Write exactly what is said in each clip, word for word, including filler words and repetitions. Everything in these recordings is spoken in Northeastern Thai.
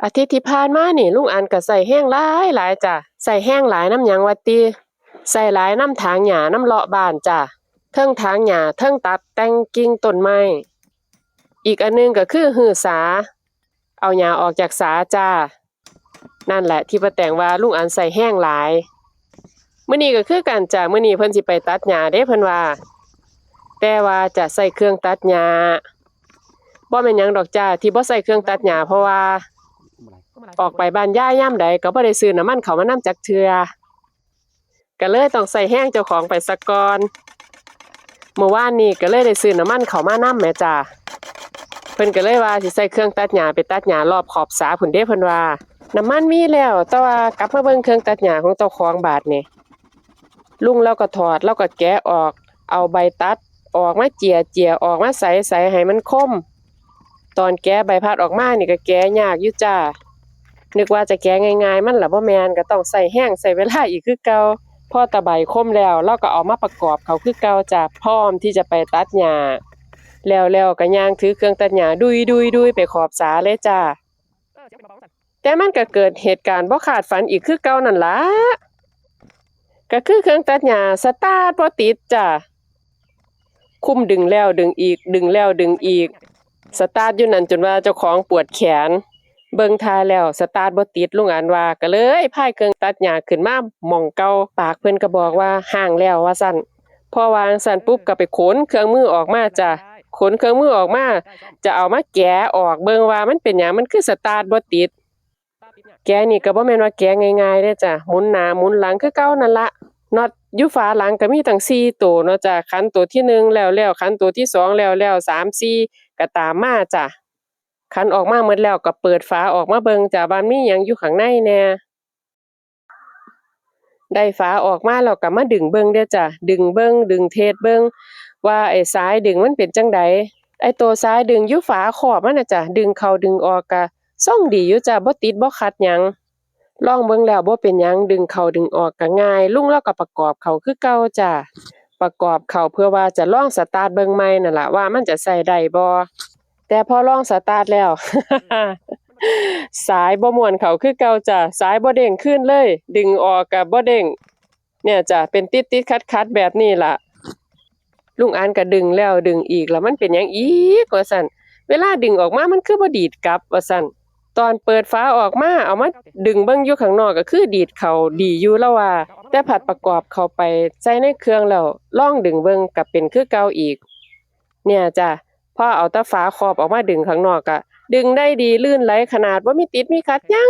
อาทิตย์ที่ผ่านมานี่ลุงอันก็ใช้แฮงหลายหลายจ้ะ ใช้แฮงหลายนำหยังวะติ ใช้หลายนำถางหญ้านำเลาะบ้านจ้ะ เทิงถางหญ้า เทิงตัดแต่งกิ่งต้นไม้ อีกอันหนึ่งก็คือรื้อสา เอาหญ้าออกจากสาจ้า นั่นแหละที่ป้าแตงว่าลุงอันใช้แฮงหลาย มื้อนี้ก็คือกันจ้ะ มื้อนี้เพิ่นสิไปตัดหญ้าเด้เพิ่นว่า แต่ว่าจะใช้เครื่องตัดหญ้า บ่แม่นหยังดอกจ้า ที่บ่ใช้เครื่องตัดหญ้า เพราะว่าออกไปบ้านยายยามใดก็บ่ได้ซื้อน้ำมันเข้ามานำจักเทื่อ ก็เลยต้องใช้แฮงเจ้าของไปซะก่อน มื้อวานนี้ก็เลยได้ซื้อน้ำมันเข้ามานำแหมจ้า เพิ่นก็เลยว่าสิใช้เครื่องตัดหญ้าไปตัดหญ้ารอบขอบสาพุ้นเด้เพิ่นว่า น้ำมันมีแล้ว แต่ว่ากลับมาเบิ่งเครื่องตัดหญ้าของเจ้าของบาดนี่ ลุงเลาก็ถอด เลาก็แกะออก เอาใบตัดออกมาเจียเจีย ออกมาใสใสให้มันคม ตอนแกะใบพัดออกมานี่ก็แกะยากอยู่จ้า นึกว่าจะแกะง่ายๆ มันละบ่แม่น ก็ต้องใช้แฮงใช้เวลาอีกคือเก่า พอตะใบคมแล้ว เลาก็เอามาประกอบเข้าคือเก่าจ้า พร้อมที่จะไปตัดหญ้า แล้วๆ ก็ย่างถือเครื่องตัดหญ้าดุยๆๆ ไปขอบสาเลยจ้า แต่มันก็เกิดเหตุการณ์บ่คาดฝันอีกคือเก่านั่นล่ะ ก็คือเครื่องตัดหญ้าสตาร์ทบ่ติดจ้า คุมดึงแล้วดึงอีก ดึงแล้วดึงอีก สตาร์ทอยู่นั่นจนว่าเจ้าของปวดแขน เบิ่งท่าแล้วสตาร์ทบ่ติด ลุงอันว่า ก็เลยพายเครื่องตัดหญ้าขึ้นมาหม่องเก่า ปากเพิ่นก็บอกว่าฮ้างแล้วว่าซั่น พอว่าจั่งซั่นปุ๊บก็ไปขนเครื่องมือออกมาจ้ะ ขนเครื่องมือออกมา จะเอามาแกะออกเบิ่งว่ามันเป็นหยัง มันคือสตาร์ทบ่ติด แกะนี่ก็บ่แม่นว่าแกะง่ายๆเด้จ้ะ หมุนหน้าหมุนหลังคือเก่านั่นละ น็อตอยู่ฝาหลังก็มีตั้งสี่โตเนาะจ้ะ ขันโตที่หนึ่งแล้วแล้ว ขันโตที่สองแล้วแล้ว สาม สี่ ก็ตามมาจ้ะ ขันออกมาหมดแล้วก็เปิดฝาออกมาเบิ่งจ้ะ ว่ามีหยังอยู่ข้างในแหน่ ได้ฝาออกมาแล้วก็มาดึงเบิ่งเด้อจ้ะ ดึงเบิ่ง ดึงเทสเบิ่ง ว่าไอ้สายดึงมันเป็นจั่งใด ไอ้โตสายดึงอยู่ฝาครอบมันน่ะจ้ะ ดึงเข้าดึงออกก็ทรงดีอยู่จ้ะ บ่ติดบ่ขัดหยัง ลองเบิ่งแล้วบ่เป็นหยัง ดึงเข้าดึงออกก็ง่าย ลุงเลาก็ประกอบเข้าคือเก่าจ้ะ ประกอบเข้าเพื่อว่าจะลองสตาร์ทเบิ่งใหม่นั่นล่ะ ว่ามันจะใช้ได้บ่ แต่พอลองสตาร์ทแล้ว สายบ่ม่วนเข้าคือเก่าจ้ะ สายบ่เด้งคืนเลย ดึงออกก็บ่เด้ง เนี่ยจ้ะ เป็นติดๆขัดๆแบบนี้ล่ะ ลุงอันก็ดึงแล้วดึงอีก แล้วมันเป็นหยังอีกว่าซั่น เวลาดึงออกมามันคือบ่ดีดกลับว่าซั่น ตอนเปิดฝาออกมาเอามาดึงเบิ่งอยู่ข้างนอกก็คือดีดเข้าดีอยู่ ลาวว่า แต่ผัดประกอบเข้าไปใส่ในเครื่องแล้ว ลองดึงเบิ่งก็เป็นคือเก่าอีก เนี่ยจ้ะ พอเอาแต่ฝาครอบออกมาดึงข้างนอกก็ดึงได้ดีลื่นไหลขนาด บ่มีติดมีขัดหยัง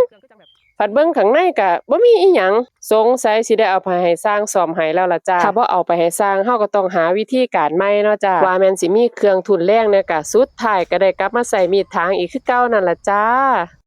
ผัดเบิ่งข้างในก็บ่มีอิหยัง สงสัยสิได้เอาไปให้ช่างซ่อมให้แล้วล่ะจ้า ถ้าบ่เอาไปให้ช่าง เฮาก็ต้องหาวิธีการใหม่เนาะจ้า ว่าแม่นสิมีเครื่องทุนแรงแหน่ ก็สุดท้ายก็ได้กลับมาใช้มีดถางอีกคือเก่านั่นล่ะจ้า